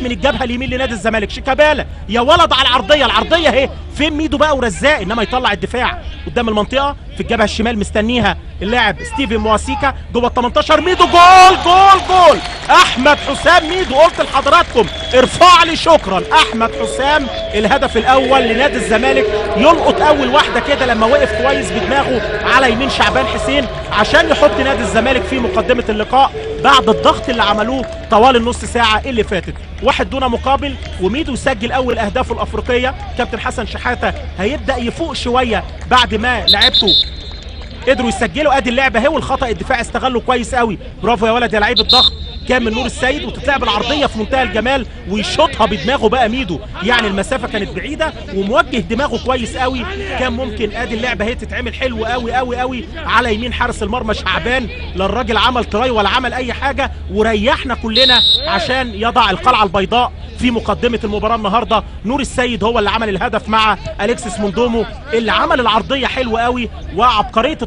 من الجبهة اليمين لنادي الزمالك. شيكابالا يا ولد على العرضية، العرضية اهي، فين ميدو بقى ورزاق، انما يطلع الدفاع قدام المنطقة في الجبهة الشمال مستنيها اللاعب ستيفن مواسيكا جوه ال 18. ميدو جول جول جول، احمد حسام ميدو. قلت لحضراتكم ارفع لي شكرا. احمد حسام الهدف الاول لنادي الزمالك، يلقط اول واحدة كده لما وقف كويس بدماغه على يمين شعبان حسين عشان يحط نادي الزمالك في مقدمه اللقاء بعد الضغط اللي عملوه طوال النص ساعة اللي فاتت. 1 دون مقابل، وميدو يسجل اول اهدافه الافريقية. كابتن حسن شحاته هيبدا يفوق شوية بعد ما لعبته قدروا يسجلوا. ادي اللعبة اهي، والخطا الدفاع استغله كويس قوي. برافو يا ولد يا لعيب. الضغط كان من نور السيد، وتتلعب العرضية في منتهى الجمال ويشوطها بدماغه بقى ميدو، يعني المسافة كانت بعيدة وموجه دماغه كويس قوي، كان ممكن. ادي اللعبة اهي تتعمل حلو قوي قوي قوي على يمين حارس المرمى شعبان، لا الراجل عمل try ولا عمل اي حاجة، وريحنا كلنا عشان يضع القلعة البيضاء في مقدمه المباراة النهارده. نور السيد هو اللي عمل الهدف مع اليكسس موندومو اللي عمل العرضية حلو قوي وعبقريه.